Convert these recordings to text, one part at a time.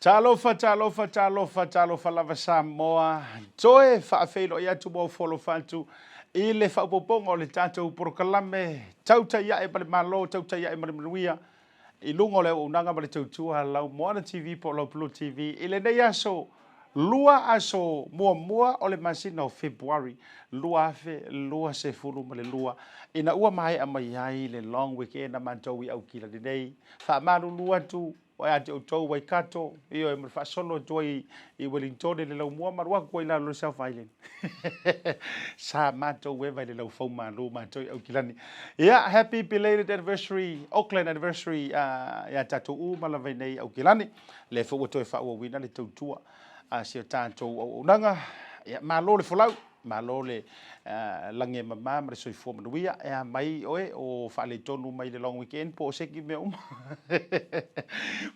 Talofa, talofa, talofa, talofa lava Samoa. Toe faafeiloai atu ma ofo alofa atu i le faaopoopoga o le tatou polokalame Tautai Ae ma le Malo, Tautai Ae ma le Manuia i luga o le auaunaga ma le tautua a lau Moana TV po o lau Blue TV i lenei aso lua aso muamua o le masina o Fepuari 2022 ina ua maea mai ai le long weekend a matou i Aukilani nei. Faamalulu atu ia te outou Waikato, ioe, ma le faasolo atu ai i Wellingtone le laumua ma alu atu ai i lalo i le South Island. Sa matou eva i le laufau malu matou i Aukilani. Ia, happy belated anniversary, Auckland anniversary ia tatou uma lava i nei i Aukilani. Lea foi ua toe faaauauina le tautua a si o tatou auaunaga. Ia, malo le folau. Malo le lagi e mama ma le soifua manuia. E a mai oe o faaletonu mai le long weekend po o seki mea uma.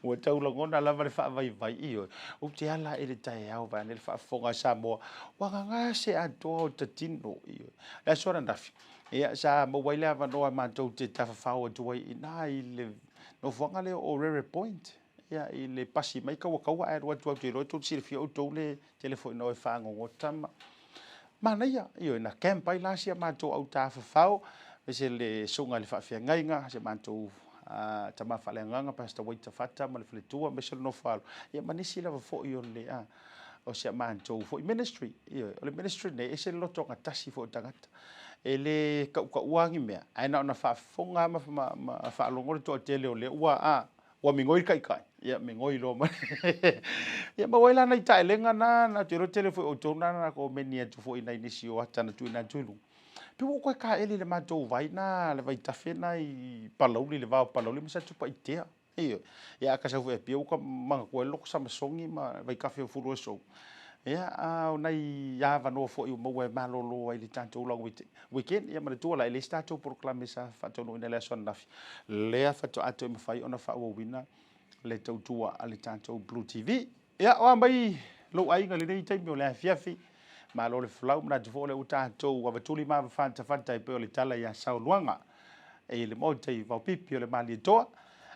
Ua tau lagona lava le faavaivai ioe. Ou te ala i le taeao vaeane le faafofoga a Samoa. Ua gagase atoa o ta tino ioe. Le aso ananafi, ia sa maua ai le avanoa matou te tafafao atu ai i ina i le nofoaga lea o Rere Point. Ia i le pasi mai Kawakawa ae alu atu au te iloa tou te silafia outou le tele foi na o e fagogota ma manaia ioe na camp ai la si a matou au tafafao aemaise le susuga i le faafeagaiga si a matou tama faaleagaga Pastor Waita Fata ma le faletua aemaise le nofo alo ia ma nisi lava foi o le o si a matou foi ministry ioe o le ministry nei e ese le lotogatasi foi o tagata e le kaukauaina ni mea ae na ona faafofoga ma, ma faalogo le toatele o lea ua a Ua migoi le taitai, ia migoi loa ma ia maua ai la nai taelega na, na te iloa tele foi o outou na na komeni atu foi i nai nisi o ata na tuuina atu i luga. Pei ua ou toe taeli i le matou vai na, le vaitafe na i Palauli, le va o Palauli ma Satupaitea. Ioe. Ia a ta sau foi i Apia ua ta manatua ai le Loto Samasoni ma le vaitafe o Fuluasou. Ia, a o nai avanoa foi ua maua e malolo ai le tatou long weekend. Ia manatua la, e leai se tatou polokalame sa faataunuuina i le aso ananafi, lea faatoa toe mafai ona faaauauina le tautua a le tatou Blue TV. Ia, o a mai lou aiga i lenei taimi o le afiafi, malo le folau, manatu foi o lea ua tatou avatuli ma avafatafata e pei o le tala ia Saoluaga i le Maota i Vaopipi o le Malietoa.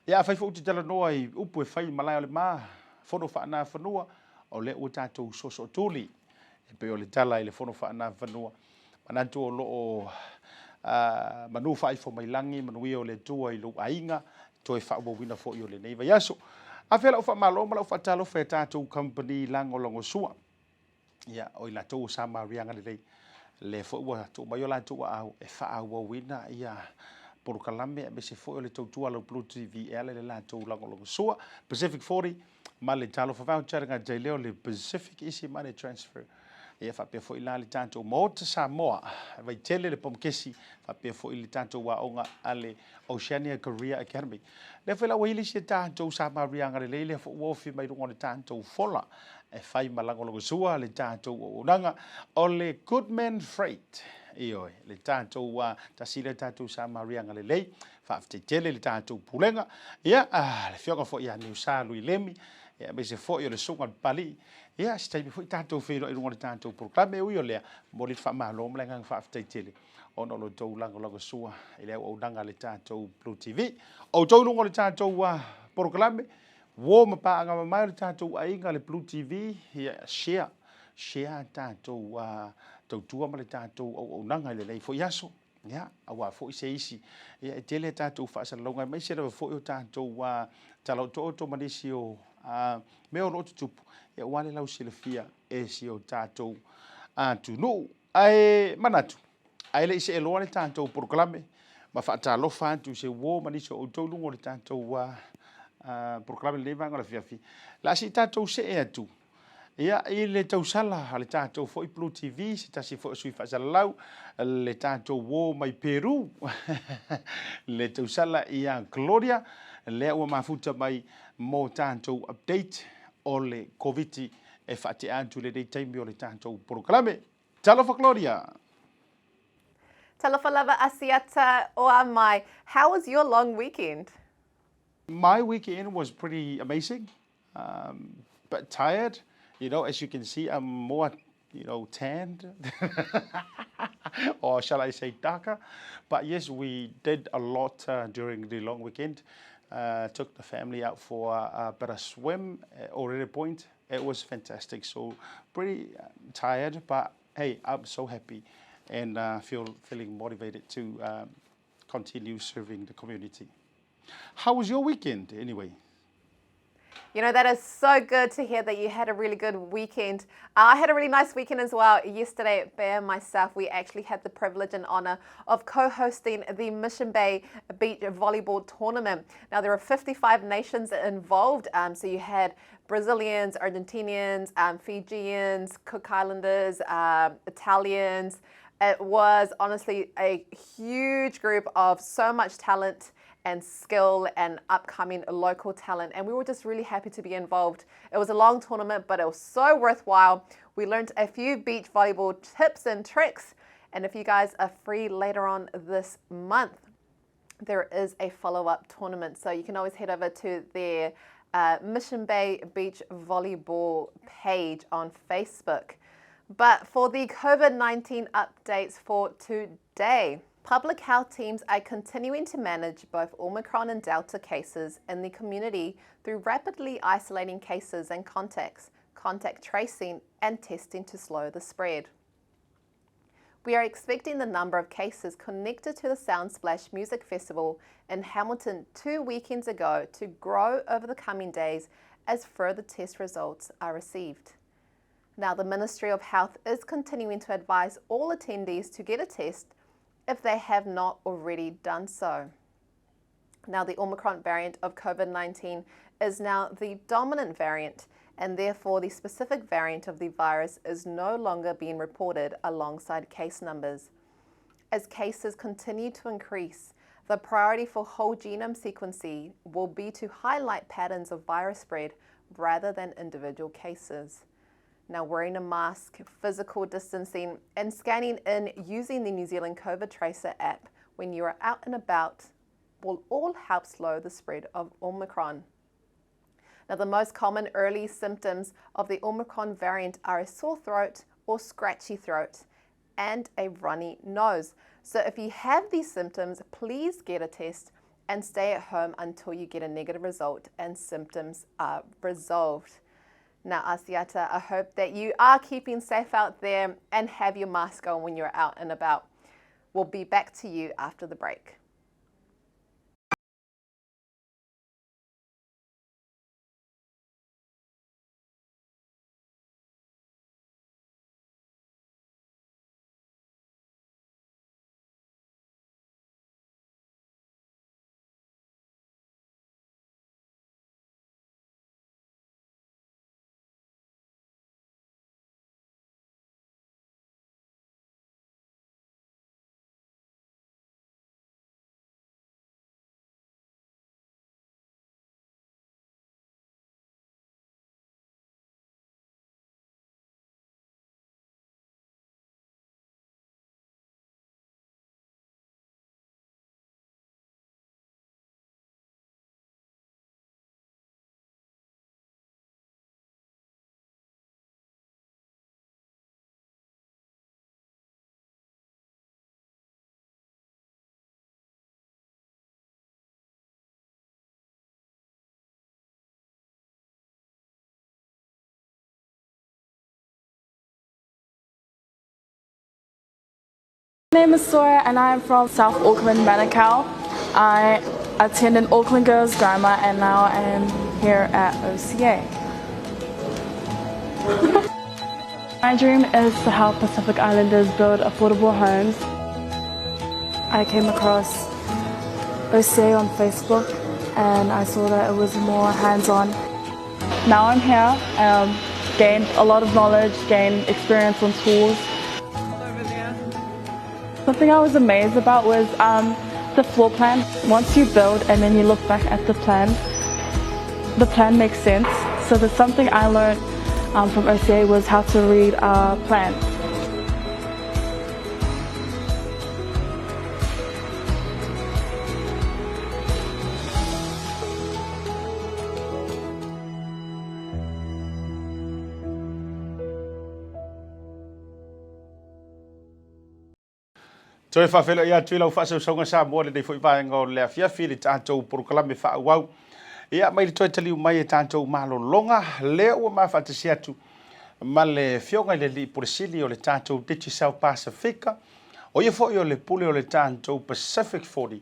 Ia, afai foi ou te talanoa i upu e fai i malae o le ma, fono faanafanua, o lea ua tatou soosootuli e pei o le tala i le fono faanafanua. Manatu o lo o manu faaifo mai lagi, manuia o le Atua i lou aiga, toe faaauauina foi o lenei vaiaso. Afe lau faamalo ma lau faatalofa i tatou kamupani lagolagosua. Ia, o i latou o Samaria Galilei, lea foi ua tuu mai o latou aao e faaauauina ia polokalame aemaise foi o le tautua a lau Blue TV e ala i le latou lagolagosua. Pacific 40, ma le Talofa Voucher le gatai lea o le Pacific Easy Money Transfer. Ia faapea foi la le tatou Maota Samoa, Vaitele le Pomokesi, faapea foi le tatou aoga a le Oceania Career Academy. Lea foi la ua ili si tatou Samaria agalelei lea foi ua ofi mai luga o le tatou fola e fai ma lagolagosua le tatou auaunaga o le Goodman Freight. Ioe, le tatou tasi lea tatou Samaria agalelei. Faafetai tele i le tatou Pulega, ia, le Afioga foi ia Niusa Lui Lemi, ia, aemaise foi o le Susuga i le Papalii. Ia, se taimi foi tatou feiloai i luga o le tatou polokalame. E ui o lea, momoli le faamalo ma le agaga faafetai tele ona o lo outou lagolagosua i le auaunaga a le tatou Blue TV. O outou i luga o le tatou polokalame, uo ma paaga mamae o le tatou aiga le Blue TV, ia, share, share tatou tautua ma le tatou auaunaga i lenei foi aso. Ia, aua foi se isi, ia, e tele a tatou faasalalauga, aemaise lava foi o tatou tala otooto ma nisi o mea o lo o tutupu, ia, aua le lausilafia e si o tatou atunuu. Ae manatu, ae le i see loa le tatou polokalame, ma faatalofa atu i se uo ma nisi o outou i luga o le tatou polokalame i lenei vaega o le afiafi, o le a se i tatou see atu Ia, i le tausala a le tatou foi Blue TV, se tasi foi o sui faasalalau, le tatou uo mai Peru, le tausala ia Gloria, lea ua mafuta mai mo tatou update o le Koviti e faatea atu i lenei taimi o le tatou polokalame. Talofa Gloria! Talofa lava Asiata o a mai. How was your long weekend? My weekend was pretty amazing. But tired, as you can see, I'm more, tanned, or shall I say darker. But yes, we did a lot during the long weekend. Took the family out for a bit of swim at Orere Point. It was fantastic. So pretty tired, but hey, I'm so happy and feeling motivated to continue serving the community. How was your weekend anyway? You know, that is so good to hear that you had a really good weekend. I had a really nice weekend as well. Yesterday, Bear and myself, we actually had the privilege and honor of co-hosting the Mission Bay Beach Volleyball Tournament. Now, there are 55 nations involved. So you had Brazilians, Argentinians, Fijians, Cook Islanders, Italians. It was honestly a huge group of so much talent and skill and upcoming local talent, and we were just really happy to be involved. It was a long tournament, but it was so worthwhile. We learned a few beach volleyball tips and tricks, and if you guys are free later on this month, there is a follow-up tournament, so you can always head over to their Mission Bay Beach Volleyball page on Facebook. But for the COVID-19 updates for today, public health teams are continuing to manage both Omicron and Delta cases in the community through rapidly isolating cases and contacts, contact tracing and testing to slow the spread. We are expecting the number of cases connected to the Soundsplash Music Festival in Hamilton 2 weekends ago to grow over the coming days as further test results are received. Now, the Ministry of Health is continuing to advise all attendees to get a test if they have not already done so. Now, the Omicron variant of COVID-19 is now the dominant variant, and therefore the specific variant of the virus is no longer being reported alongside case numbers. As cases continue to increase, the priority for whole genome sequencing will be to highlight patterns of virus spread rather than individual cases. Now, wearing a mask, physical distancing, and scanning in using the New Zealand COVID Tracer app when you are out and about will all help slow the spread of Omicron. Now, the most common early symptoms of the Omicron variant are a sore throat or scratchy throat and a runny nose. So if you have these symptoms, please get a test and stay at home until you get a negative result and symptoms are resolved. Now, Asiata, I hope that you are keeping safe out there and have your mask on when you're out and about. We'll be back to you after the break. My name is Sora and I am from South Auckland, Manukau. I attended Auckland Girls Grammar and now I am here at OCA. My dream is to help Pacific Islanders build affordable homes. I came across OCA on Facebook and I saw that it was more hands-on. Now I'm here, gained a lot of knowledge, gained experience on tools. Something I was amazed about was the floor plan. Once you build and then you look back at the plan makes sense. So there's something I learned from OCA was how to read a plan. Toe faafeiloai atu i lau faasausauga Samoa i lenei foi vaega o le afiafi i le tatou polokalame faaauau. Ia, mai le toe taliu mai e tatou malologa, lea ua mafaatasi atu ma le Afioga i le Alii Pule Sili o le tatou Digicel Pasifika, o ia foi o le Pule o le tatou Pacific 40,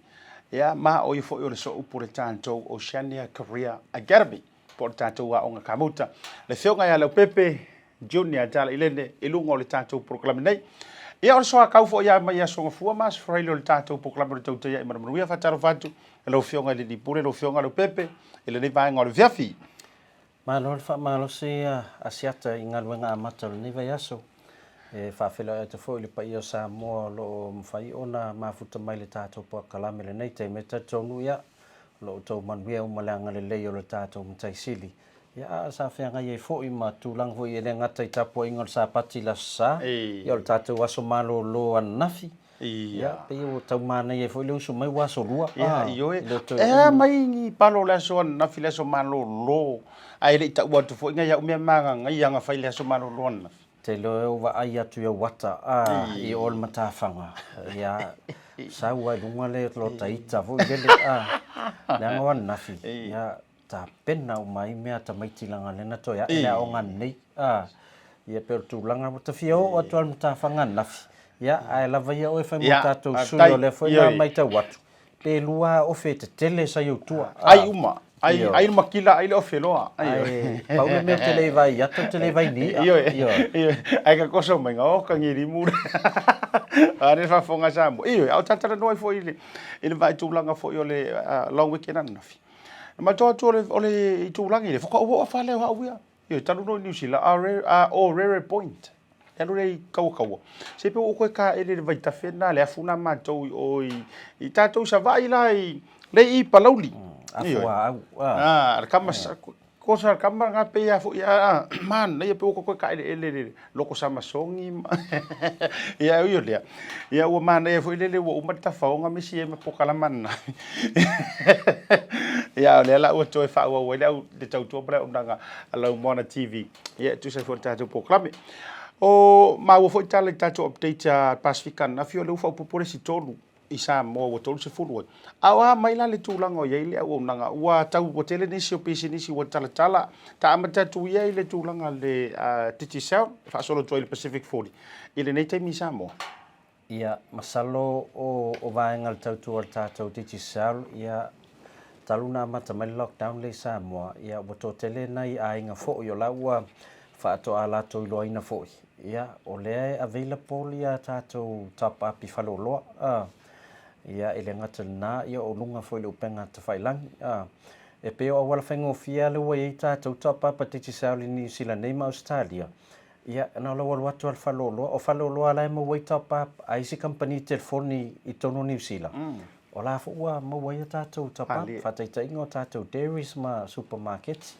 ia, ma o ia foi o le Sooupu o le tatou Oceania Career Academy, po o le tatou aoga kamuta. Le Afioga ia Leaupepe Junior Talailene i luga o le tatou polokalame nei. Ia, o le soakau foi ia mai Aso Gafua ma Aso Faraile o le tatou polokalame o le Tautai Ae ma le Manuia. Faatalofa atu i lau Afioga i le Alii Pule, lau Afioga Leaupepe, i lenei vaega o le afiafi. Malo le faamalosi Asiata i galuega amata o lenei vaiaso. E faafeiloai atu foi i le paia o Samoa o lo o mafai ona mafuta mai i le tatou polokalame i lenei taimi. E talitonu ia, o lo o outou manuia uma le agalelei o le tatou Matai Sili. Ia, a sa feagai ai foi ma tulaga foi e le gata i tapuaiga o le Sapati i le Aso Sa, ia o le tatou aso malolo ananafi. Ia, pei ua tau manaia ai foi le usu mai ua aso lua. Ia, ioe. E a mai ni palo o le aso ananafi le aso malolo, ae le i taua atu foi nai au mea magagaia na fai i le aso malolo ananafi. Te iloa e vaai atu i ou ata, a, i o le matafaga. Ia, sau lava i luga le lota ita foi lele, a, leaga o ananafi, ia, tapena uma ai mea a tamaiti leaga lea na toe ae le aoga ananei. A, ia pei o le tulaga ua ta fia oo atu lava i le matafaga ananafi, ia ae lava ia oe e fai mo tatou sui o lea foi na maitau atu, pe lua lava ofe tetele sa i ou tua. Ai uma, ai ai le makila ai le ofe loa. Ae pau le mea ou te le i vaai atu, ou te le i vaai ni i'a. Ioe, ae ka koso mai nga o kagilimu. A le faafofoga a Samoa. Ioe, a o talatalanoa ai foi i le vaai tulaga foi o le long weekend ananafi. E manatua atu o le itulagi lea, faatoa ou oo fale o au ia. Ioe, talu loa i Niu Sila, a o Rere Point. E alu lea i Kawakawa. Se pei ua ou toe taele i le vaitafe lena, le afu lena matou i o i tatou i Savaii la i le i Palauli. Afu a au. Ah, le kama kosa le kama nga pei a foi a manaia pei ua toe taeleele le loko samasogi ma ia ui o lea. Ia ua manaia foi lele ua uma le tafaoga ma isi ai ma pokalama na. Ia o lea la ua toe faaauau ai le au le tautua ma le auaunaga a Lau Moana TV. Ia e tusa ai foi o le tatou polokalame. O maua foi tala i tatou update a Pasefika ananafi o lea ua faaopoopo le isi tolu i Samoa ua 30 ai. A o a mai la le tulaga o i ai le auaunaga? Ua tau ua tele nisi o pisinisi ua talatala. Ta amata atu ia i le tulaga le Digicel e faasolo atu ai i le Pacific 40 i lenei taimi i Samoa. Ia, masalo o o vaega o le tautua a le tatou Digicel, ia, talu ona amata mai le lockdown lea i Samoa, ia, ua toatele nai aiga foi o la ua faatoa latou iloaina foi, ia, o lea e available ia tatou top up i faleoloa, a, ia, e le gata i lena, ia, o luga foi i le upega tafailagi, a. E pei o auala faigofie lava lea ua i ai tatou top up a Digicel i Niu Sila nei ma Ausetalia, Ia, na o lou alu atu lava i le faleoloa. O faleoloa la e maua ai top up a isi kamupani telefoni i totonu o Niu Sila, o la foi ua maua ai a tatou top up, faataitaiga o tatou dairies ma supamaketi.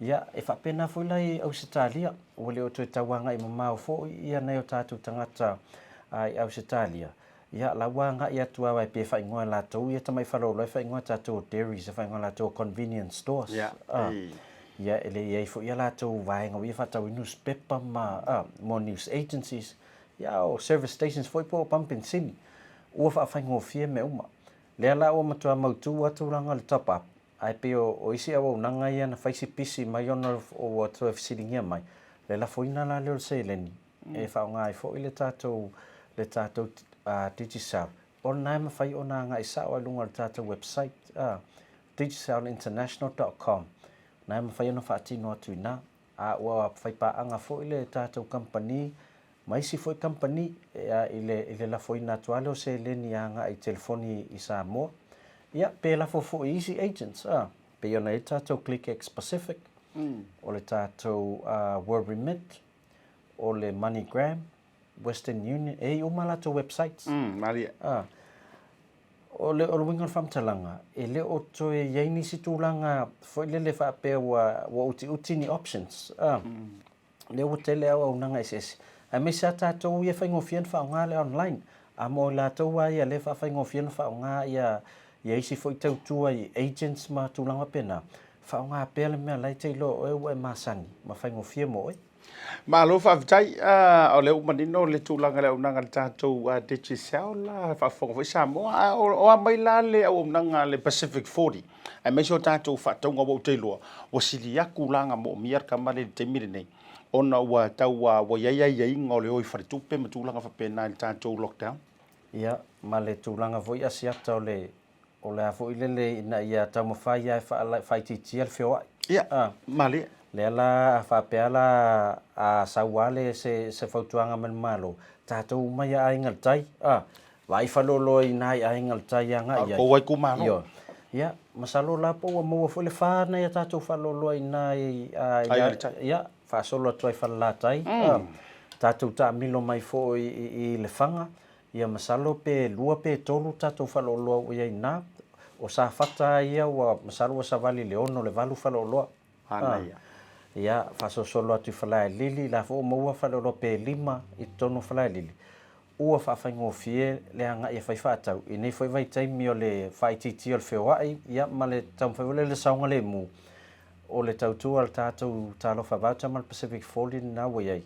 Ia, e faapena foi la i Ausetalia, ua le o toe tau agai mamao foi ia nai o tatou tagata i Ausetalia. Ia, la ua agai atu lava e pe faaigoa e latou ia tamai faleoloa e faaigoa e tatou o dairies, e faaigoa e latou o convenience stores. Ia, e le i ai foi a latou vaega ua ia faatau ai nusipepa ma, a, mo news agencies, ia, o service stations foi po o pamu penisini. Ua faafaigofie mea uma. Lea la ua matua mautu lava tulaga o le top up, ae pei o, o isi auaunaga ia na fai si pisi mai ona ua toe fesiligia mai, le lafoina la lea o le seleni e faaaoga ai foi le tatou, le tatou Digicel, o lena e mafai ona agai sao lava i luga o le tatou website, a, digicelinternational dot com, na e mafai ona faatino atu i ina. A ua faipaaga foi le tatou kamupani ma isi foi kamupani i le, i le lafoina atu lava lea o seleni agai i telefoni i Samoa. Ia, pe lafo foi i isi agents, a, pei ona i ai le tatou ClickX Pacific, o le tatou World Remit, o le MoneyGram, Western Union, e i ai uma a latou websites. Malie. A, o le, o le uiga o le faamatalaga, e le o toe i ai nisi tulaga foi lele faapea ua, ua utiuti ni options. A, lea ua tele auaunaga eseese, aemaise lava tatou ia e faigofie ona faaaoga le online. A mo i latou lava ia lea e faafaigofie ona faaaoga ia, ia isi foi tautua i agents ma tulaga faapena, Faaaoga pea le mea la e te iloa o oe ua e masani ma faigofie mo oe. Malo faafetai, o lea ua manino le tulaga i le auaunaga a le tatou Digicel la, faafofoga foi Samoa, a o a mai la le auaunaga a le Pacific 40 aemaise o tatou faatauga aua ou te iloa ua sili atu la ona moomia le tama lea i le taimi lenei ona ua tau ua i ai aiaiga o le o i faletupe ma tulaga faapena i le tatou lockdown. Ia, ma le tulaga foi Asiata o le O le a foi lele ina ia taumafai lava e faaitiitia le feoai. Ia, malie. Lea la a faapea la a sau lava le se se fautuaga mai le Malo, tatou uma ia aiga i le tai, a, vaai faleoloa i ina i aiga i le tai agai i ai. A o tou itumalo. Ioe. Ia, masalo la po ua maua foi le fa nai a tatou faleoloa i ina i Aiga i le Tai. Ia, faasolo atu ai i Falelatai, a, tatou taamilo mai foi i Lefaga, Ia masalo pe lua pe tolu tatou faleoloa ua i ai ina. O Safata ia ua masalo ua savali i le ono le valu faleoloa. Manaia. Ia faasolosolo atu i Falealili la foi ua maua faleoloa pe lima i totonu o Falealili. Ua faafaigofie le agai e fai faatau i nei foi vaitaimi o le faaitiitia o le feoai ia ma le taumafai foi lea i le saogalemu O le tautua a le tatou Talofa Voucher ma le Pacific Folly lena ua i ai,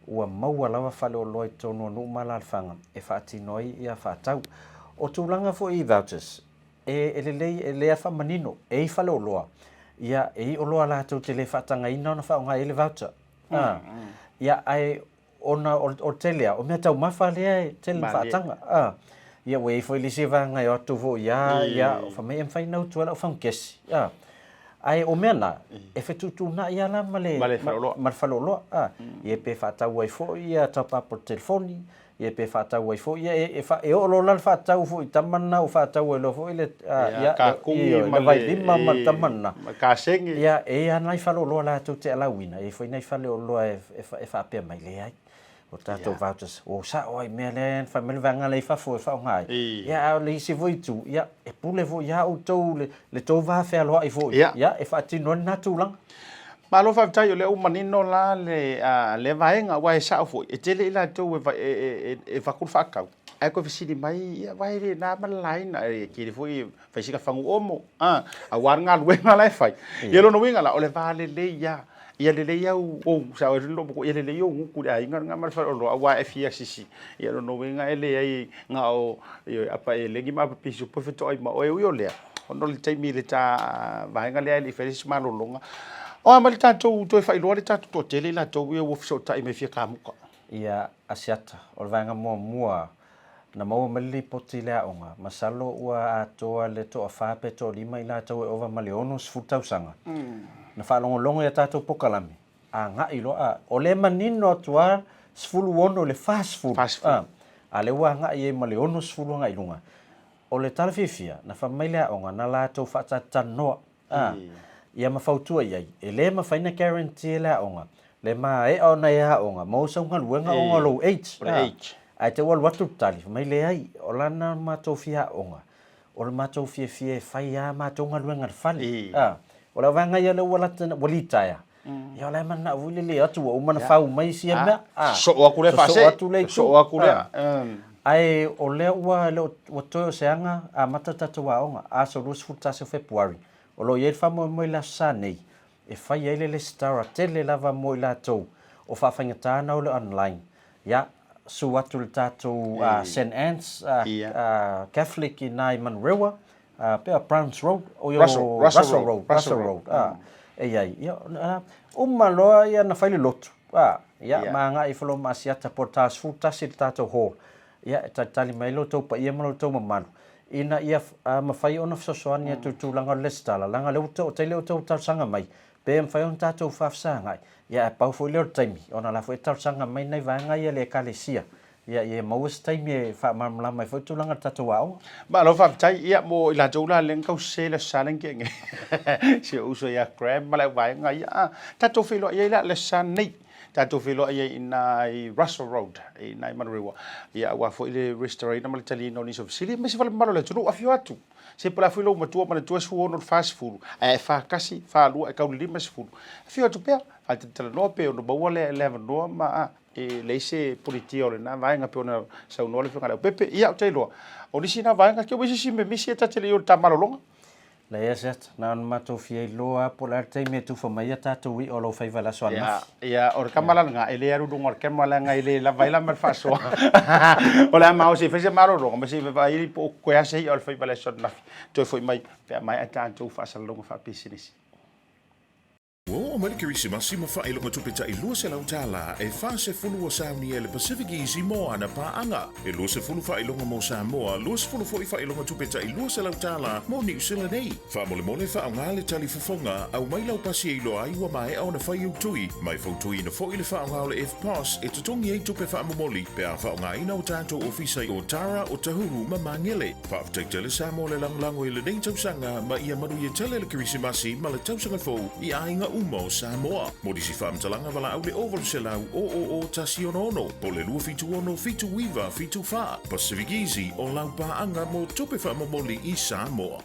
ua maua lava faleoloa i totonu o nuu ma alaalafaga e faatino ai ia faatau. O tulaga foi i vouchers, e e lelei, e lea faamanino, e i faleoloa, ia e i oloa latou te le faatagaina ona faaaoga i ai le voucher. A, ia ae ona o le tele lava, o meataumafa lea e tele ina faataga. A, ia ua i ai foi le isi vaega e o atu foi lava, ia, fai mai e mafai ona utu ai lau fagukesi. A, ae o mea na, e fetuutuunai lava la ma le ma le faleoloa. A, ia pe faatau ai foi ia top up o le telefoni, ia pe faatau ai foi, ia e oo loa la le faatau foi i tama na ua faatau ai loa foi le, ia, le vailima ma le tama lena. Ma le kasegi. Ia, e i ai lava nai faleoloa latou te alauina, e i ai foi nai faleoloa e faapea mai, leai, o tatou vouchers, ua sao lava i mea lea fai mai le vaega la i fafo e faaaoga ai. Ia, a o le isi foi itu, ia, e pule foi ia outou le tou va fealoai foi, ia, e faatino ai lena tulaga. Malo faafetai o lea ua manino la le lea vaega aua e sao foi e tele i latou e e avatu le faatau ae toe fesili mai ia aua e le na ma le laina e tele foi fai sina fagu omo a aua le galuega la e fai. Ia lona uiga la o le va lelei lava ia lelei au ou sao ai lou matua ia lelei ou gutu i le aiga lena ma le faleoloa aua e fia sisi. Ia lona uiga e leai na o apa eleni ma apa pisupo e fetoai ma oe. Ui o lea Ona o le taimi i le ta vaega lea e le i faia se isi malologa. O a mai le tatou toe faailoa le tatou toatele i latou ia ua fesootai mai e fia kamuta. Ia Asiata, o le vaega muamua na maua mai le lipoti i le aoga, masalo ua atoa le toafa pe toalima i latou e ova ma le 60 tausaga, na faalogologo i a tatou pokalame, agai loa, a, o lea e manino atu lava 16 i le 40, a, a lea ua agai ai ma le 60 agai i luga. O le tala fiafia, na fai mai le aoga na latou faatalatalanoa, a, ia ma fautua i ai, e le mafai na guarantee e le aoga le maea ona e aoga ma ou sau galuega ona o lou age, a, ae te ua alu atu le tali, fai mai leai, o lana matou fia aoga, o le matou fiafia e fai a matou galuega i le fale, a, o le vaega ia lea ua lata, ua litaea, ia o la e manao foi le le atu ua uma ona fau mai sia mea, a, sosoo atu lea sosoo atu lea itu, sosoo atu lea, ae o lea ua le o, ua toe o se aga amata tatou aoga, aso 21 o Fepuari, o lo o i ai le faamoemoe i le Aso Sa nei, e fai ai le lesitara tele lava mo i latou o faafaigata ona o le online, ia, su atu i le tatou Saint Anne's Catholic i ina i Manurewa, Pea o Browns Road, oi o Russell, Russell Road, Russell Road, e i ai. Ia, uma loa ia na fai le lotu, a, ia, ma agai ifo loa ma Asiata po o le ta 11 i le tatou hall. Ia, e talitali mai ai lo outou paia ma lo outou mamalu, ina ia mafai ona fesoasoani atu i le tulaga o le lesitala, leaga o lea ua tele outou talosaga mai, pe mafai ona tatou faafesagai, ia ae pau foi lea o le taimi, ona o la foi e talosaga mai nai vaega ia i le Ekalesia, Ia, ia maua se taimi e faamalamalama ai foi tulaga o le tatou aoga. Malo faafetai. Ia, mo i latou la lea na tau sese le Aso Sa lea na tea nei, si ou uso ia Graham ma le auvaega, ia, tatou feiloai ai la i le Aso Sa nei. Tatou feiloai ai i ina i Russell Road, i ina i Manurewa, ia, aua foi le resitalaina ma le taliina o nisi o fesili, aemaise foi le mamalu o le atunuu. Afio atu. Se po o le a foi lou matua, manatua e 16 i le 40, ae 41, 42 e tau i le 50. Afio atu pea, faatalatalanoa pe ono maua le avanoa ma, E leai se politia o lena vaega pei ona saunoa le Afioga ia Leaupepe. Ia, ou te iloa, o nisi na vaega, ke ua i se isi mea misi e ta te le i o i le ta malologa? Leai a se ata, na ona matou fia iloa lava po o le a le taimi e tufa mai ai a tatou i'a o lau faiva i le aso ananafi. Ia, o le tama la lena, e le alu i luga o le camera leaga e le lava ai la ma le faasoa. O le a maosi e fai se malologa ma se i vaai po o toe a se i'a o le faiva i le aso ananafi. Toe foi mai pe a maea tatou faasalalauga faapisinisi. Ua oo mai le Kerisimasi ma faailoga tupe tai $200 e 40 ua saunia e le Pacific Easy mo ana paaga. E 20 faailoga mo Samoa, 20 foi faailoga tupe tai $200 mo Niu Sila nei. Faamolemole faaaoga le tali fofoga, aumai lau pasi e iloa ai ua maea ona fai ou tui, ma e fautuaina foi le faaaoga o le EFTPOS e totogi ai tupe faamomoli pe a faaaogaina o tatou ofisa i Otara, Otahuhu ma Magele. Faafetai tele Samoa le lagolago i lenei tausaga ma ia manuia tele le Kerisimasi ma le tausaga fou i aiga uma o Samoa. Mo nisi faamatalaga valaau le 0800 000 166 po o le 276 79 74. Pacific Easy o lau paaga mo tupe faamomoli i Samoa.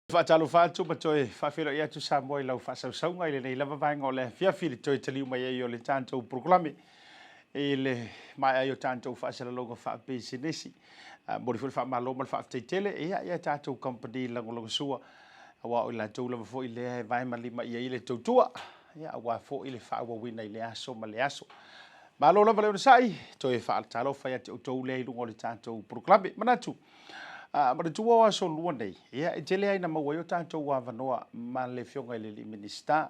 Faatalofa atu ma toe faafeiloai atu Samoa i lau faasausauga i lenei lava vaega o le afiafi i le toe taliu mai ai o le tatou polokalame i le maea ai o tatou faasalalauga faapisinisi. Momoli foi le faamalo ma le faafetai tele ia i a tatou kamupani lagolagosua aua o i latou lava foi lea e vae ma lima i ai le tautua ia aua foi le faaauauina i le aso ma le aso. Malo lava le onosai, toe faatalofa ia te outou lea i luga o le tatou polokalame. Manatu, manatua o aso lua nei, ia e tele ai na maua ai o tatou avanoa ma le Afioga i le alii Minisita,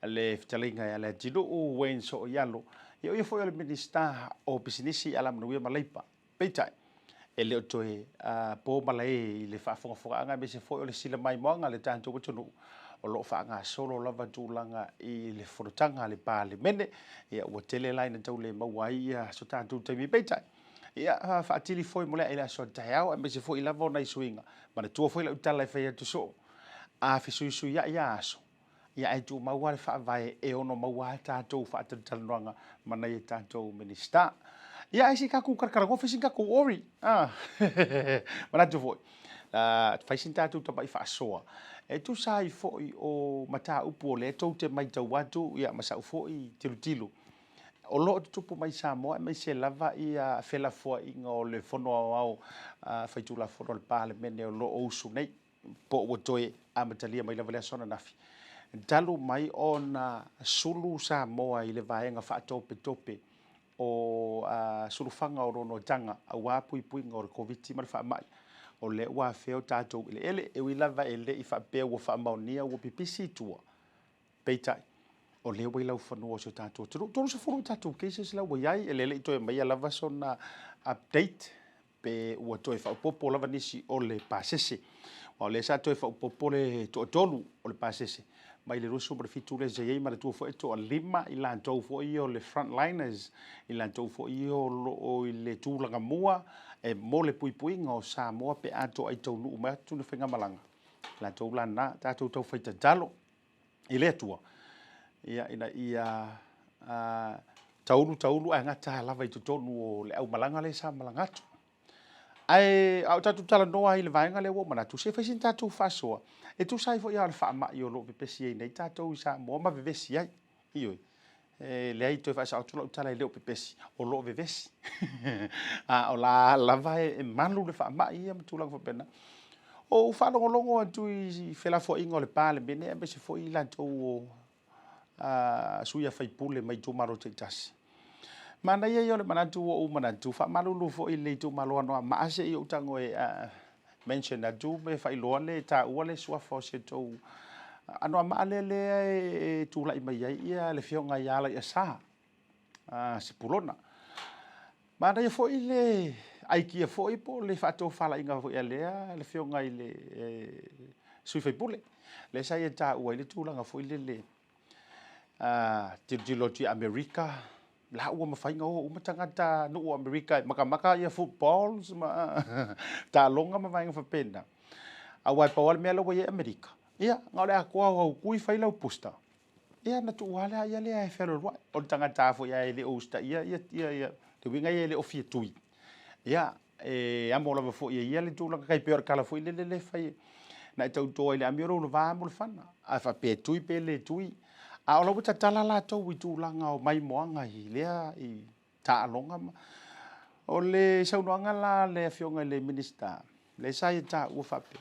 le fetalaiga ia Leatinuu Wayne Sooialo, ia o ia foi o le Minisita o Pisinisi, Alamanuia ma Leipa. Peitai, e le o toe po malae i le faafogafogaaga aemaise foi o le sila maimoaga a le tatou atunuu o lo o faagasolo lava tulaga i le fonotaga a le Palemene. Ia, ua tele la ina tau le maua ai so tatou taimi. Peitai, ia, faatili foi mo le i le aso a taeao aemaise foi lava o nai suiga. Manatua foi lau tala e fai atu soo, a fesuisuiai lava aso, ia ae tumau lava le faavae e ono maua ai tatou faatalatalanoaga ma nai a tatou Minisita. Ia ae se i tatou talatalanoa, fai sina tatou ori. Ah. Manatu foi, fai sina tatou tamai faasoa e tusa ai foi o mataupu o lea tou te matau atu ia ma sau foi tilotilo o lo o tutupu mai Samoa aemaise lava ia felafoaiga o le Fono Aoao Faitulafono a le Palemene o lo o usu nei. po ua toe amatalia mai lava le aso ananafi, talu mai ona sulu Samoa i le vaega faatopetope o sulufaga o noanoataga aua puipuiga o le Koviti ma le faamai, o lea ua afea o tatou eleele, e ui lava e le i faapea ua faamaonia ua pipisi i tua, peitai, o lea ua i laufanua o si o tatou atunuu. 30 tatou cases la ua i ai, e le i toe aumaia lava sona update pe ua toe faaopoopo lava nisi o le pasese. Aua o lea sa toe faaopoopo le toatolu o le pasese mai le 27 lea sa i ai, manatua foi e toalima i latou foi ia o le frontliners, i latou foi ia o lo o i le tulaga mua e mo le puipuiga o Samoa pe a toai taunuu mai atu le faigamalaga. Latou la na, tatou tau fai tatalo i le Atua, ia, ina ia taulu taulu ae gata lava i totonu o le aumalaga lea sa malaga atu. Ae a o tatou talanoa ai i le vaega lea ua ou manatu, se fai sina tatou faasoa e tusa ai foi a o le faamai o lo o pepesi ai nei tatou i Samoa ma vevesi ai. Ioe, e leai toe faasao atu lau tala e le o pepesi, o lo o vevesi. A o la lava e malu le faamai ia ma tulaga faapena. O ou faalogologo atu i felafoaiga o le Palemene aemaise foi i latou o sui a faipule mai itumalo taitasi. Manaia ia o le manatu ua ou manatu, faamalulu foi i le itumalo Anoamaa se i ou tago e mention atu pe faailoa le taua le suafa o si outou Anoamaa lea lea e tulai mai ai ia le afioga ia Alaiasa Sepulona. Manaia foi le aikia foi po o le faatofalaiga foi a lea le afioga i le sui faipule lea sa ia taua ai le tulaga foi lele tilotilo atu i Amerika, la ua mafai ona o uma tagata nuu o Amerika e makamaka ia footballs ma taaloga ma vaega faapena. Aua e pau lava le mea la ua i ai Amerika, ia, na o le atoa o au tui fai lau booster, ia ona tuu lava lea lea e fealualuai. O le tagata lava foi e le o usitaia ia, le uiga ia e le o fia tui, ia, e amo lava foi e ia le tulaga tai pei o le tala foi lele lea e fai na e tauto ai i le amio lou va mo le fana, a faapea e tui pe le tui. A o la ua tatala latou i tulaga o maimoaga i lea i taaloga ma. O le saunoaga la a le Afioga i le Minisita, lea sa ia taua faapea,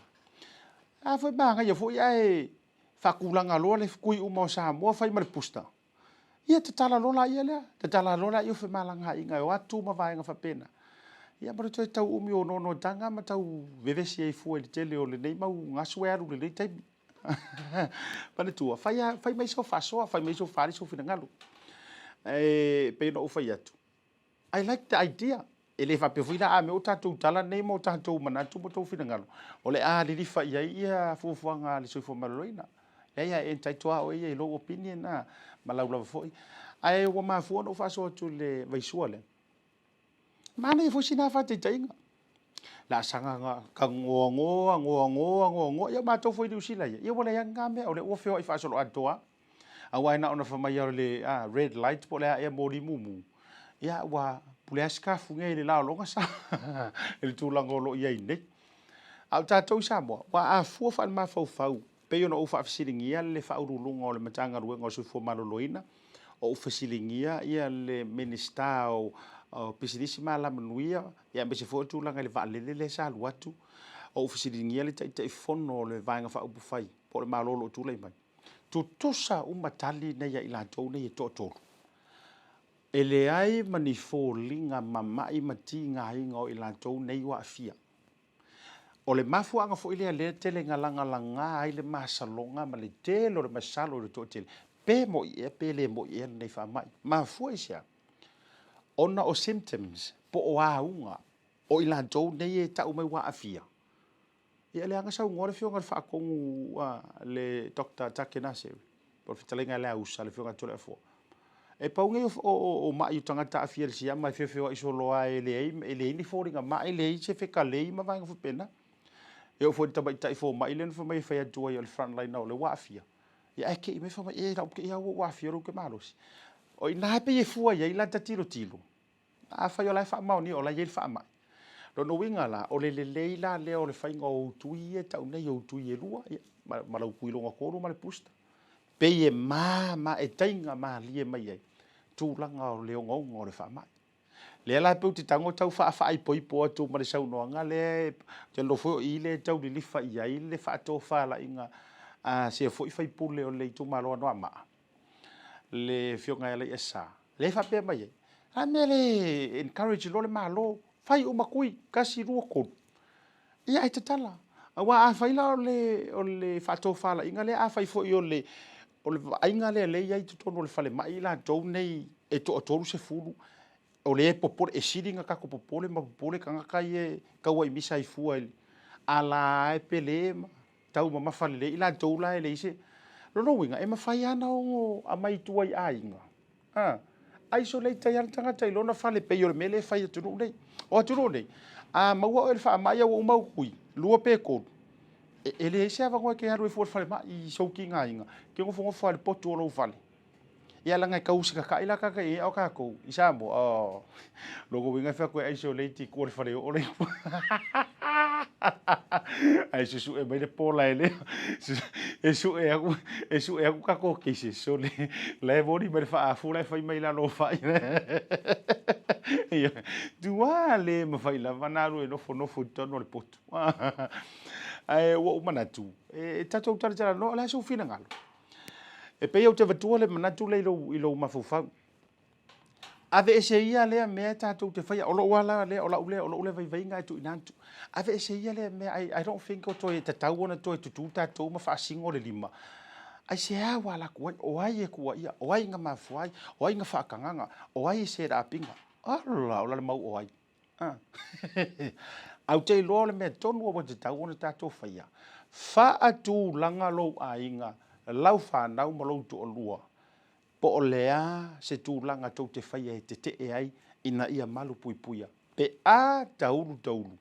a foi manaia foi ae faatulaga loa le tui uma o Samoa fai ma le booster. Ia tatala loa laia lea, tatala loa laia o femalagaaiga e o atu ma vaega faapena. Ia ma le toe tau umi o noanoataga ma tau vevesi ai fua i le tele o lenei mau gasu e alu i lenei taimi. Manatua, fai, fai mai sau faasoa, fai mai sau faaali sou finagalo. E pei ona ou fai atu, I like the idea. E le faapea foi la a mea o tatou tala nei ma o tatou manatu ma o tatou finagalo, o le a lilifa i ai ia fuafuaga a le Soifua Maloloina. Leai, a e entitle lava oe ia i lou opinion a, ma lau lava foi. Ae ua mafua ona ou faasoa atu i le vaisua lea. Manaia foi sina faataitaiga. Laasaga ka goagoa, goagoa, goagoa. Ia o matou foi i Niu Sila ia, ia ua leai lava ni na mea, o lea ua feoai faasoloatoa lava. Aua e na ona fai mai o le red light po o le a ea moli mumu, ia ua pule lava sikafu i le la o lona sa i le tulaga o lo o i ai nei. A o tatou i Samoa, ua a fua faale-mafaufau, pei ona ou faafesiligia le Faauluuluga o le Matagaluega o le Soifua Maloloina, o ou fesiligia ia le Minisita o Pisinisi ma Alamanuia, ia aemaise foi o le tulaga i le vaalele lea sa alu atu, o ou fesiligia le Taitaifono o le Vaega Faaupufai po o le Malo o lo o tulai mai. Tutusa uma tali nei a i latou nei e toatolu. E leai ma ni foliga mama'i ma tigaina o i latou nei ua aafia. O le mafuaaga foi lea lea tele ina lagalaga ai le masaloga ma le tele o le masalo i le toatele, pe mo'i ea pe le mo'i ea lenei faamai. Mafua i se a? Ona o symptoms po o auga o i latou nei e tau mai ua aafia. Ia leaga saunoa le afioga i le Faatonu a le Doctor Takenase, po o le fetalaiga ia Leausa, le afioga ia Toleafoa. E pau nei o mai o tagata aafia i le siama e feofeoai solo lava e leai, e leai ni foliga mai, e leai se fekalei ma vaega faapena. E oo foi i le tamaitai fomai lea na fai mai e fai atu ai o le frontliner o lea ua aafia. Ia ae te i mai fai mai, e lau te i lava ua ou aafia o lea ou te malosi. O i ina e pei e fua i ai lata tilotilo. Afai o la e faamaonia o la e i ai le faamai. Lona uiga la, o le lelei la lea o le faiga o ou tui ia e tau nei, ou tui e lua, ia, ma lau tui lona tolu ma le booster. Pei e mama, e taiga malie mai ai tulaga o le ogaoga o le faamai. Lea la e pei ou te tago tau faafaaipoipo atu ma le saunoaga lea, ou te iloa foi o i lea e tau lilifa i ai le faatofalaiga a sia foi faipule o le itumalo o Anoamaa, le Afioga ia Alaiasa, lea e faapea mai ai, a mea le encourage loa le Malo, fai uma tui, tasi, lua, tolu, ia ae tatala. Aua afai la o le, o le faatofalaiga lea, afai foi o le, o le vaaiga lea lea e i ai i totonu o le falemai i latou nei e toa 30, o lea e popole, e sili ona tatou popole ma popole tagata ia e tauaimisa ai fua i le ala e pele ma taumamafa lelei i latou la e leai se... Lona uiga, e mafai lava ona ono aumai i tua i aiga, a, isolate ai lava le tagata i lona fale pei o le mea lea e fai i atunuu nei. O atunuu nei, a maua oe i le faamai a ua uma ou tui, lua pe tolu, e leai se avanoa e te alu ai fua i le falemai i sou tigaina, e te nofonofo lava i le potu o lou fale. Ia leaga e tau usitatai la tagata i ai, a o tatou i Samoa, oh, lona uiga e fai atu e isolate i tua i le faleoo lea. Ae susue mai le pola e lea, e sue atu, e sue atu tatou cases, sole, la e moni mai le faaafu la e fai mai i lalo o fai. Ia, tua le mafai lava ona alu e nofonofo i totonu o le potu. Ae ua ou manatu, e tatou talatalanoa, o le a sou finagalo? E pei ou te avatua le manatu lea i lou, i lou mafaufau. Aveese ia lea mea tatou te faia, o lou ala lea, o lau lea, o lou lea vaivaiga e tuuina atu. Aveese ia lea mea, I don't think o toe tatau ona toe tutū tatou ma faasino le lima. Aisea ua ala atu ai? O ai e tuuaia? O ai na mafua ai? O ai na faatagaga? O ai e set up ina? Ala, o la le mau o ai. Ah. Ae ou te iloa o le mea tonu ua tatau ona tatou faia, faatulaga lou aiga, lau fanau ma lou toalua, po o le a se tulaga tou te faia e tetee ai ina ia malupuipuia pe a taulu taulu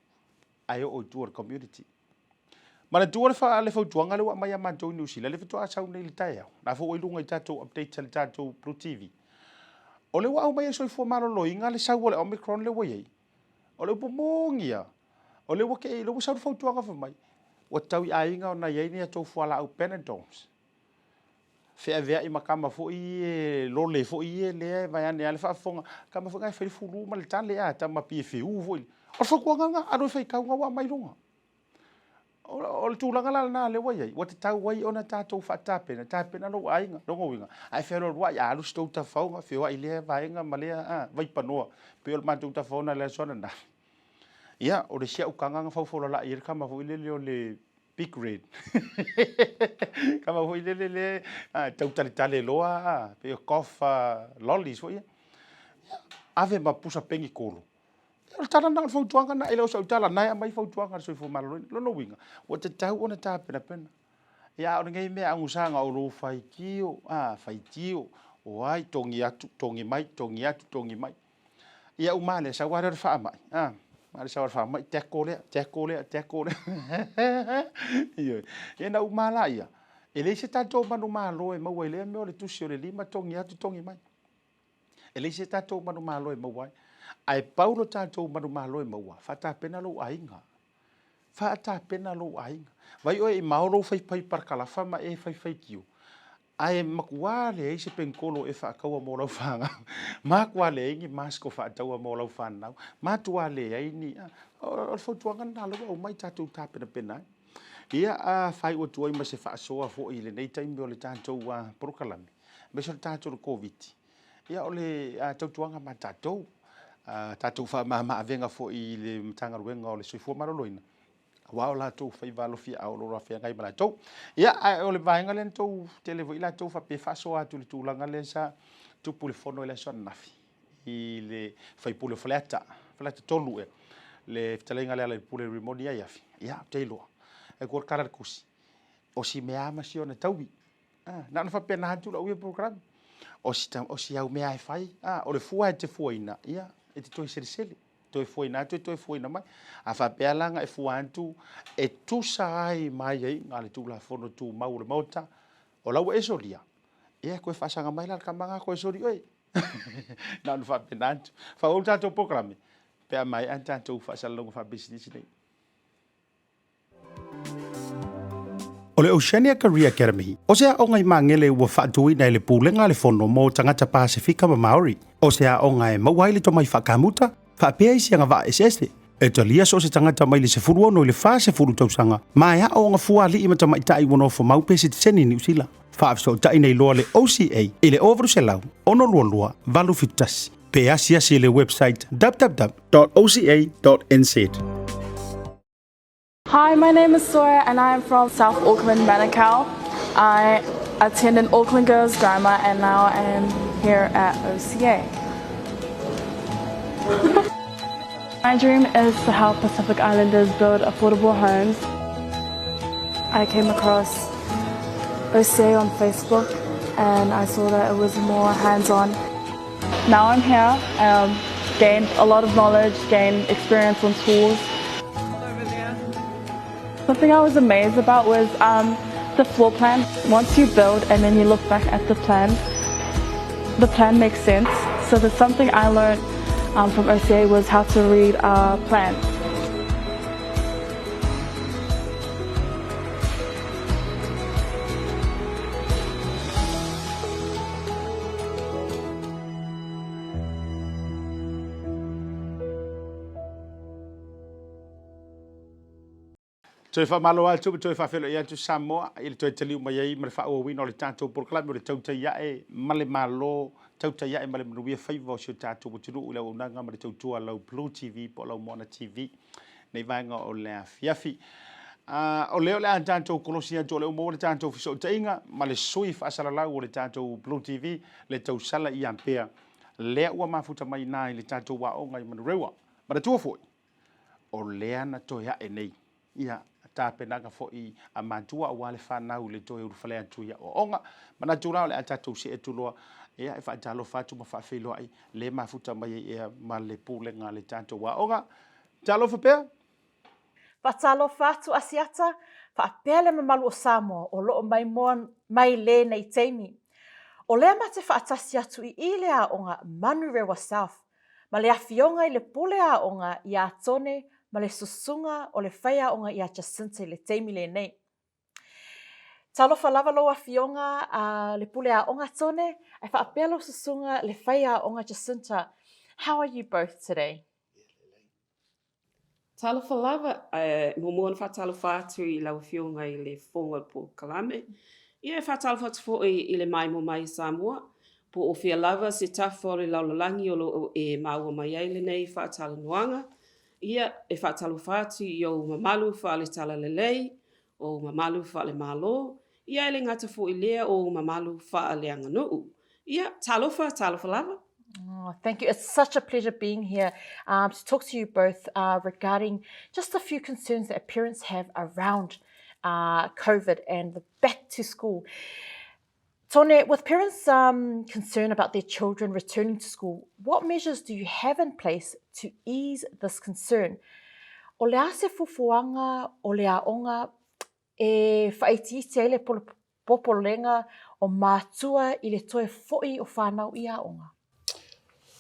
ae oo i tua i le community. Manatua le, fa, le fautuaga lea ua aumai ia matou i Niu Sila, lea faatoa sau nei i le taeao, la foi ua i luga i tatou updates a le tatou Blue TV. O lea ua aumai e Soifua Maloloina le sau o le Omicron lea ua i ai. O le upu moni lava, o lea ua kei, lea ua sau le fautuaga fai mai, ua tau i aiga ona i ai ni a tou fualaau Panadols. Feaveai ma tama foi ia lole foi ia lea e vaeane lava le faafofoga, tama foi na e fai le fulu ma le tale a, tama piefeu foi. O le fautuaga lena, alu e faitau na ua aumai i luga. O le tulaga la lena lea ua i ai, ua tatau ai ona tatou faatapena, tapena lou aiga, lona uiga, a e fealualuai, a alu si tou tafaoga, feoai lea vaega ma lea a, vaipanoa, pei o le matou tafaona i le aso ananafi. Ia, o le isi au taga na faufaulalai ai le tama foi lele o le Big Red. Tama foi lele le tau taletale loa, a, pei o cough lollies foi ia. Ia, ave ma pusa penitolo. O le tala lena, o le fautuaga lena, e le o sau tala, na e aumai fautuaga a le Soifua Maloloina. Lona uiga, ua tatau ona tapenapena. Ia, a o lenei mea agusa na o lou faitio, a, faitio, o ai, togi atu, togi mai, togi atu, togi mai. Ia uma lea, sau lava lea o le faamai, a, uma lea sau le faamai, tackle lea, tackle lea, tackle lea. Ioe. Ia na uma laia, e leai se tatou manumalo e maua i lea mea o le tusi o le lima, togi atu, togi mai. E leai se tatou manumalo e maua ai. Ae pau lo tatou manumalo e maua, faatapena lou aiga. Faatapena lou aiga. Vai oe i mao lou faifai parakalafa ma e faifaitio, ae matua leai se penikolo e faataua mo lau fanau, matua leai ni mask o faataua mo lau fanau, matua leai ni... O le fautuaga lena lea ua aumai tatou tapenapena ai. Ia, a faaiu atu ai ma se faasoa foi i lenei taimi o le tatou polokalame, aemaise o le tatou Koviti, ia o le tautuaga ma tatou, tatou faamama-avega foi i le Matagaluega o le Soifua Maloloina, aua o latou faiva alofiaao o lo o feagai ma latou. Ia, ae o le vaega lea na tou tele foi latou faapea e faasoa atu i le tulaga lea sa tupu i le fono i le aso ananafi i le faipule o Faleata, Faleata 3 ea, le fetalaiga a Lealailepule Rimoni Aiafi. Ia, ou te iloa, e kua kala le kusi, o si mea ma si ona taui. Ah, na ona faapena atu lau ia polokalame. O si, o si au mea e fai, ah, o le fua e te fuaina, ia, e te toe selesele. Toe fuaina atu e toe fuaina mai. A faapea la na e fua atu, e tusa ai ma aiaiga a le Tulafono Tumau o le Maota, o la ua e solia, ia, toe faasaga mai la le tama na toe soli oe. Na ona faapena atu. Faaauau le tatou polokalame, pe a maea tatou faasalalauga faapisinisi nei. O le Oceania Career Academy, o se aoga i Magele ua faatuina e le Pulega a le Fono mo Tagata Pasefika ma Maori. O se aoga e maua ai le tomai faakamuta, faapea isi agavaa eseese. E talia so o se tagata mai le 16 i le 40 tausaga ma e aooga fua alii ma tamaitai ua nofomau pe sitiseni i Niu Sila. Faafesootai nei loa le OCA i le 0800 622 871 pe asiasi i le website www.oca.nz. Hi, my name is Sawyer and I am from South Auckland, Manukau. I attended Auckland Girls Grammar and now I am here at OCA. My dream is to help Pacific Islanders build affordable homes. I came across OCA on Facebook and I saw that it was more hands-on. Now I'm here, gained a lot of knowledge, gained experience on tools. Something I was amazed about was the floor plan. Once you build and then you look back at the plan makes sense. So there's something I learned from OCA was how to read a plan. Toe faamalo atu ma toe faafeiloai atu Samoa i le toe taliu mai ai ma le faaauauina o le tatou polokalame o le Tautai Ae ma le Malo, Tautai Ae ma le Manuia Faiva o si o tatou atunuu i le auaunaga ma le tautua a lau Blue TV po o lau Moana TV nei vaega o le afiafi. Uh, o lea o le a tatou kolosi atu o lea ua maua le tatou fesootaiga ma le sui faasalalau o le tatou Blue TV le tausala ia pea lea ua mafuta mai na i le tatou aoga i Manurewa. Manatua foi, o lea na toe ae nei ia tapenaga foi a matua aua le fanau i le toe ulufale atu i aoaoga. Manatu la o le a tatou see atu loa ia e faatalofa atu ma faafeiloai le mafuta mai ai ea ma le pulega a le tatou aoga. Talofa pea! Faatalofa atu Asiata, faapea le mamalu o Samoa o loo maimoa mai lenei taimi. O lea ma te faatasi atu i i le aoga Manurewa South ma le afioga i le pule aoga iā Tone ma le susuga o le faiaoga iā Jacinta i le taimi lenei. Talofa lava lou afioga a le pule aoga Tone, ae faapea lou susuga le faiaoga Jacinta. How are you both today? Talofa lava, e muamua ona faatalofa atu i lau Afioga i le Fofoga o le Polokalame. Ia, e faatalofa atu foi i le maimoa mai i Samoa, po o fea lava se tafa o le lalolagi o lo o e maua mai ai lenei faatalanoaga. Ia, e faatalofa atu i ou mamalu faale-talalelei, ou mamalu faale-Malo, ia e le gata foi i lea o ou mamalu faaleaganuu. Ia, talofa, talofa lava. Oh, thank you. It's such a pleasure being here um, to talk to you both uh, regarding just a few concerns that parents have around uh, COVID and the back to school. Tone, with parents um, concerned about their children returning to school, what measures do you have in place to ease this concern? O le a se fufuanga o le aoga e whaitiiti ai le popolenga o mātua i le toe fo'i o whānau i aoga?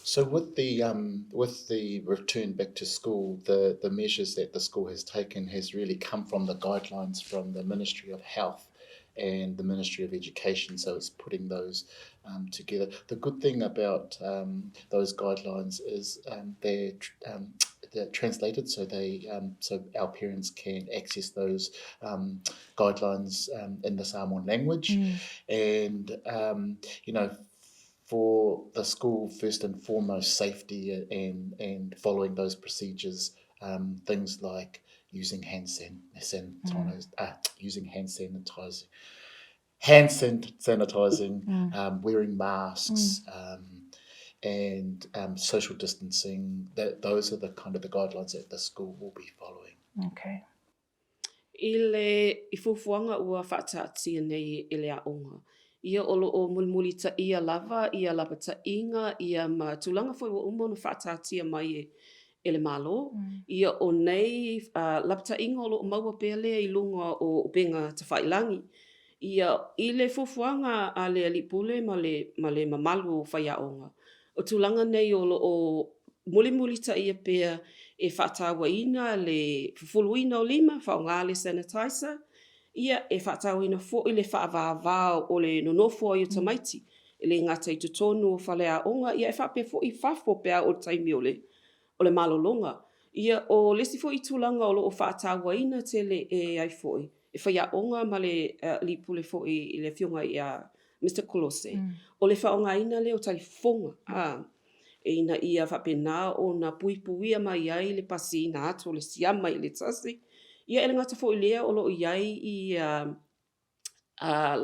So with the um, with the return back to school, the, the measures that the school has taken has really come from the guidelines from the Ministry of Health and the Ministry of Education. So it's putting those um, together. The good thing about um, those guidelines is um, they're um, they're translated so they um, so our parents can access those um, guidelines um, in the Samoan language, mm. and um, you know for the school first and foremost safety and and following those procedures um, things like using hand san, san mm. uh, using hand sanitizer hand sanitizing mm. um, wearing masks mm. um, and um, social distancing that those are the kind of the guidelines that the school will be following okay I le i fuafuaga ua faataatia nei e le aoga, ia o lo o mulimulitaia lava ia lapataiga ia ma tulaga foi ua uma ona faataatia mai e e le Malo, ia o nei lapataiga o lo o maua pea lea i luga o upega tafailagi. Ia, i le fuafuaga a le Alii Pule ma le, ma le mamalu o faiaoga, o tulaga nei o lo o mulimulitaia pea e faatauaina le fufuluina o lima, faaaoga le sanitizer, ia, e faatauaina foi le faavavao o le nonofo ai o tamaiti, e le gata i totonu o faleaoga, ia e faapea foi i fafo pe a oo i le taimi o le, o le malologa. Ia, o le isi foi tulaga o lo o faatauaina tele e ai foi, e faiaoga ma le alii pule foi i le Afioga ia Mister Kolose, o le faaaogaina lea o talifofoga, ā, ina ia faapena ona puipuia mai ai le pasiina atu o le siama i le tasi. Ia, e le gata foi i lea o lo o i ai ia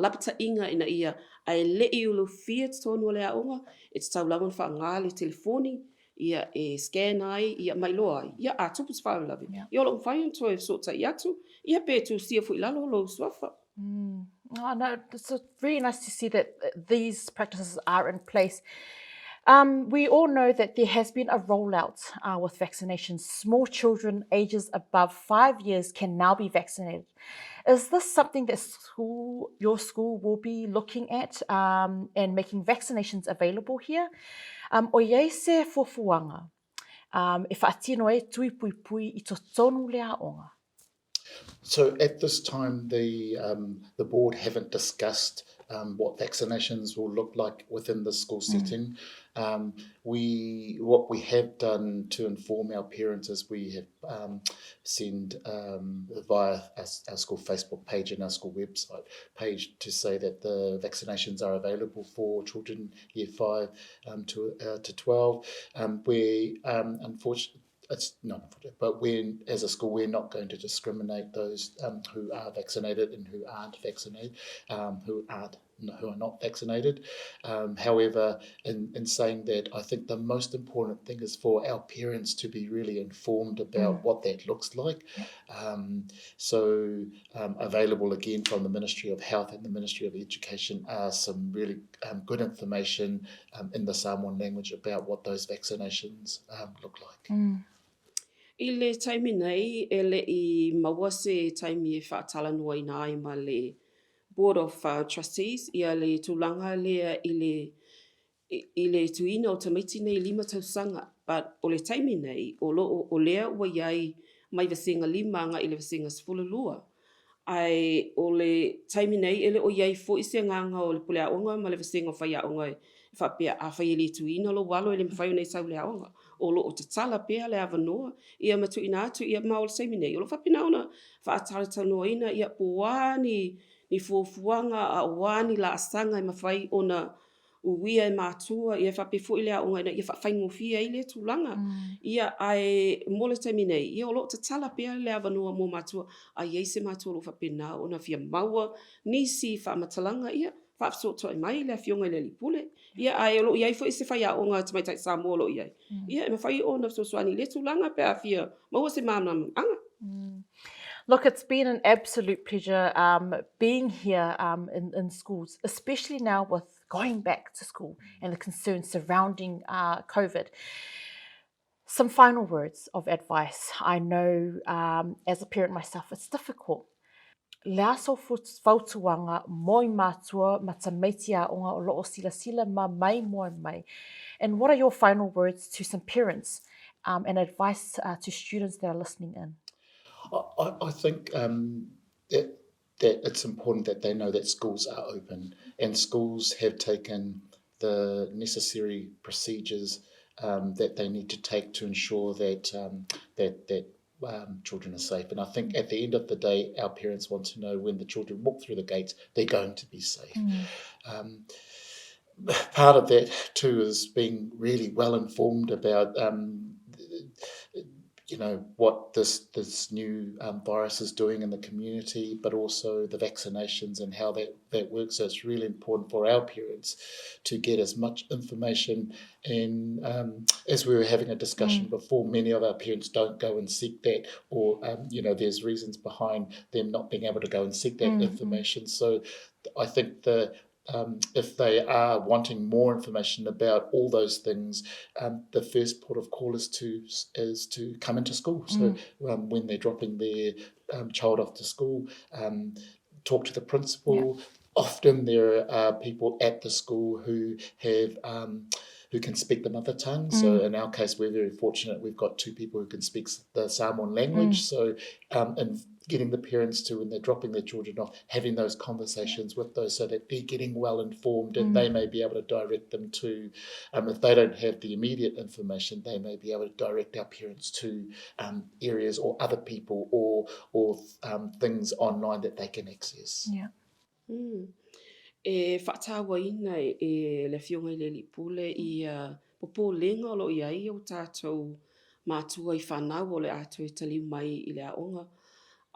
lapataiga ina ia a e le i ulufia totonu o le aoga, e tatau lava ona faaaoga le telefoni ia e scan ai ia ma iloa ai, ia a tupu se faalavelave, ia o lo o mafai ona toe fesootai atu, ia pe tusia foi i lalo lou suafa. Mm. Oh, no, it's really nice to see that these practices are in place. Um, we all know that there has been a rollout uh, with vaccinations. Small children ages above five years can now be vaccinated. Is this something that school, your school will be looking at um, and making vaccinations available here? Um, o iai se fuafuaga um, e whaatino ai tui pui pui i totonu le aoga? So at this time, the, um, the board haven't discussed um, what vaccinations will look like within the school mm. setting. Um, we what we have done to inform our parents is we have um, send um, via our, our school Facebook page and our school website page to say that the vaccinations are available for children year 5 um, to, uh, to 12. Um, we um, unfortunately it's not unfortunate, but we as a school we're not going to discriminate those um, who are vaccinated and who aren't vaccinated, um, who aren't who are not vaccinated. Um, however, in, in saying that, I think the most important thing is for our parents to be really informed about mm. what that looks like. Um, so, um, available again from the Ministry of Health and the Ministry of Education are some really um, good information um, in the Samoan language about what those vaccinations um, look like. Mm. I le taimi nei, e le i maua se taimi e faatalanoaina ai ma le Board of Trustees ia le tulaga lea i le i le tuina o tamaiti nei lima tausaga but o le taimi nei o loo o lea ua iai mai vasenga lima agai i le vasenga 12 ae o le taimi nei e le o iai foi se agaga o le pule aoga ma le vasenga o faiaoga e faapea afai e le tuina lou alo e le mafai ona e sau i le aoga o loo tatala pea le avanoa ia ma tuuina atu ia ma o le taimi nei o loo faapena ona faatalatalanoaina ia po o a ni ni fuafuaga a o a ni laasaga e mafai ona uia e matua ia faapea foi le aoga ina ia faafaigofie ai lea tulaga. Ia ae mo le taimi nei, ia o lo o tatala pea le avanoa mo matua, a i ai se matua o lo o faapena ona fia maua nisi faamatalaga, ia faafesootai mai le Afioga i le Alii Pule. Ia ae o lo o i ai foi se faiaoga tamaitai Samoa o lo o i ai. Ia e mafai ona fesoasoani i lea tulaga pe a fia maua se māmalamalamaga. Look, it's been an absolute pleasure um, being here um, in, in schools, especially now with going back to school and the concerns surrounding uh, COVID. Some final words of advice. I know um, as a parent myself, it's difficult. Le aso fautuanga mo i mātua ma tamaiti aonga o loo silasila ma mai moe mai. And what are your final words to some parents um, and advice uh, to students that are listening in? I, I think um, that, that it's important that they know that schools are open and schools have taken the necessary procedures um, that they need to take to ensure that um, that that um, children are safe. And I think at the end of the day, our parents want to know when the children walk through the gates, they're going to be safe. Mm. Um, part of that too is being really well informed about um, you know what this this new um, virus is doing in the community, but also the vaccinations and how that that works. So it's really important for our parents to get as much information. And um, as we were having a discussion mm. before, many of our parents don't go and seek that, or um, you know, there's reasons behind them not being able to go and seek that mm. information. So I think the um, if they are wanting more information about all those things, um, the first port of call is to is to come into school. So mm. um, when they're dropping their um, child off to school, um, talk to the principal. Yeah. Often there are people at the school who have um, who can speak the mother tongue. Mm. So in our case, we're very fortunate. We've got two people who can speak the Samoan language. Mm. So um, and getting the parents to, when they're dropping their children off, having those conversations with those so that they're getting well informed and mm. they may be able to direct them to, um, if they don't have the immediate information, they may be able to direct our parents to um, areas or other people or, or um, things online that they can access. Yeah. Mm. E whaatauaina e, e le Afioga i le Alii Pule ia popolenga o lo o i ai o tātou mātua i whanau o le a toe taliu mai i le aoga.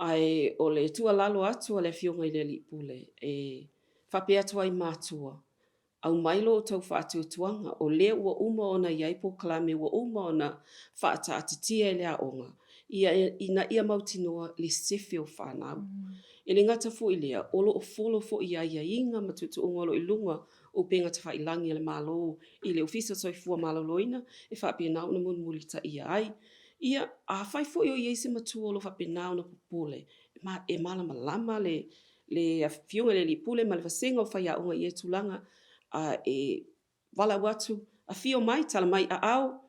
Ae o le tuualalo atu a le Afioga i le Alii Pule e faapea atu ai mātua, aumai lo outou faatuatuaga, o lea ua uma ona i ai polokalame ua uma ona faataatitia e le aoga, ia ina ia mautinoa le sefe o whanau. E le gata foi lea, o lo o folo foi aiaiga ma tuutuuga o lo o i luga o upega tafailangi a le Malo i le Ofisa o Soifua Maloloina e faapena ona mulimulitaia ai. Ia, afai foi o i ai se matua o lo o faapena ona popole, ma e malamalama le le Afioga i le Alii Pule ma le vasega o faiaoga i ia tulaga, a e valaau atu, afio mai, tala mai aao,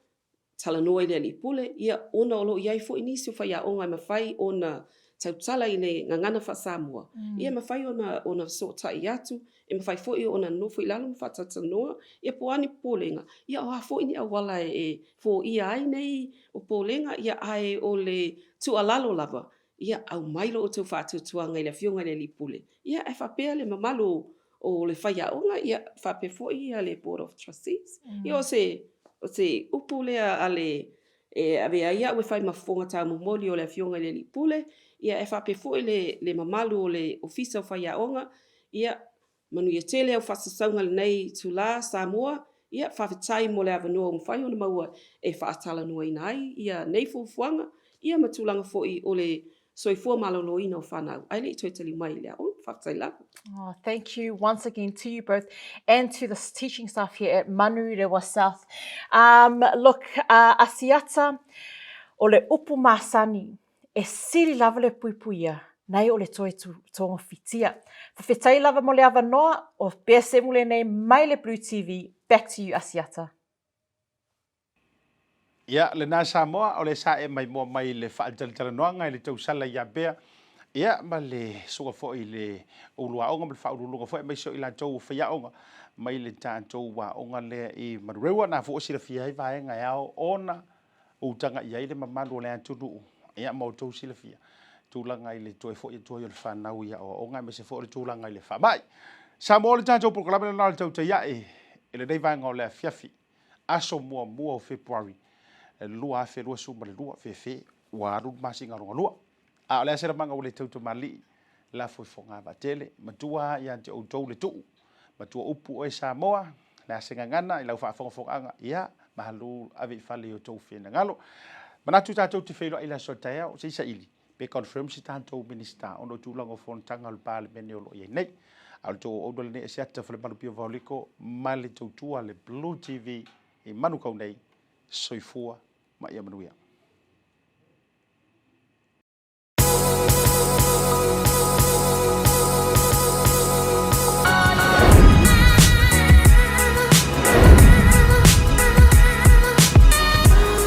talanoa i le Alii Pule, ia, ona o lo o i ai foi nisi o faiaoga e mafai ona tautala i le gagana faa-Samoa, ia e mafai ona ona fesootai atu, e mafai foi ona nofo i lalo ma faatalatalanoa, ia po o a ni popolega, ia o a foi ni auala e foia ai nei popolega, ia ae o le tuualalo lava, ia aumai lo outou faatuatuaga i le Afioga i le Alii Pule, ia ae faapea le mamalu o le faiaoga, ia faapea foi ia le Board of Trustees. Ia o se, o se upu lea a le, e avea ai au e fai ma fofoga taumomoli o le Afioga i le Alii Pule, ia ae faapea foi le, le mamalu o le Ofisa o Faiaoga, ia Manuia tele au faasasauga i lenei itula, Samoa. Ia, faafetai mo le avanoa ua mafai ona maua e faatalanoaina ai ia nei fuafuaga, ia ma tulaga foi o le soifua maloloina o fanau ae le i toe taliu mai i le aoga. Faafetai lava. Oh, thank you once again to you both and to the teaching staff here at Manurewa South. Um, look, uh, Asiata, o le upu masani, E sili lava le puipuia nei o le toe togafitia. Fafetai lava mo le avanoa, o Bea Semu lenei mai le Blue TV, back to you Asiata. Ia, lena Samoa, o le sae mai moa mai le faatalatalanoaga i le tausala ia Bea, ia, ma le suka foi i le ulu aoga ma le faauluuluga foi aemaise o i latou o faiaoga mai le tatou aoga lea i Manurewa. Na foi silafia ai vaega e ao ona utaga i ai le mamalu o le atunuu, ia ma outou silafia tulaga i le toe foi atu ai o le fanau i aoaoga aemaise foi o le tulaga i le faamai. Samoa o le tatou polokalame lena o le tautai ae i lenei vaega o le afiafi, aso muamua o Fepuari 2022, fefe ua alu le masina lona lua. A o le a se lamaga ua le tau tamalii, lafo i fogavaa-tele, matua ia te outou le tuu, matua upu oe Samoa, le a se gagana i lau faafogafogaaga, ia, malu ave i fale i outou finagalo. Manatu tatou te feiloai i le aso a taeao, se i saili, pe confirm se tatou Minista ona o tulaga o fonotaga o le Palemene o lo o i ai nei. A o le tou auauna lenei Asiata Falemalu Pio Vaoliko ma le tautua a le Blue TV i Manukau nei, soifua ma ia manuia.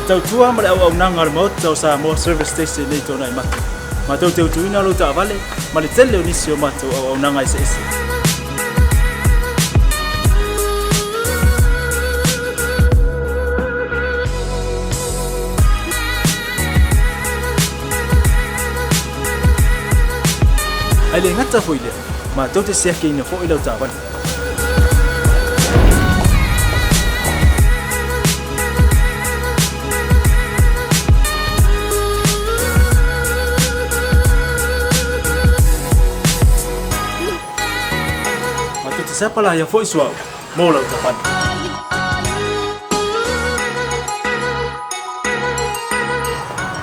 Tautua ma le auaunaga a le Maota o Samoa Service Station nei Tuanai Mata. Matou te utuina lou taavale ma le tele o nisi o matou auaunaga eseese. Ae le gata foi i lea, matou te siakiina foi lau taavale. Matou te sapalaia foi suauu mo lau taavale.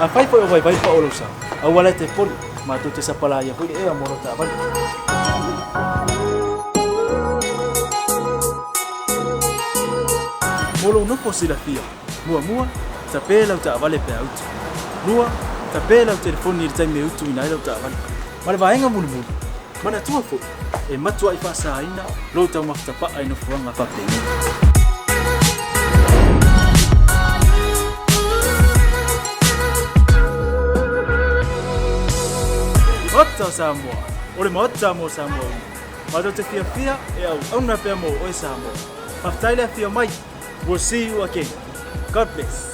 Afai foi o vaivai pao lou sa, aua e te poli, matou te sapalaia foi le ea mo lau taavale. Mo lou nofo silafia, muamua, tape lau taavale pe a utu. Lua, tape lau telefoni i le taimi e utuina ai lau taavale. Ma le vaega mulimuli, manatua foi, e matuai faasaina lou taumafa tapaa i nofoaga faapenei. Maota o Samoa, o le Maota mo Samoa uma. Matou te fiafia e auauna pea mo oe Samoa. Faafetai le afio mai. We'll see you again. God bless.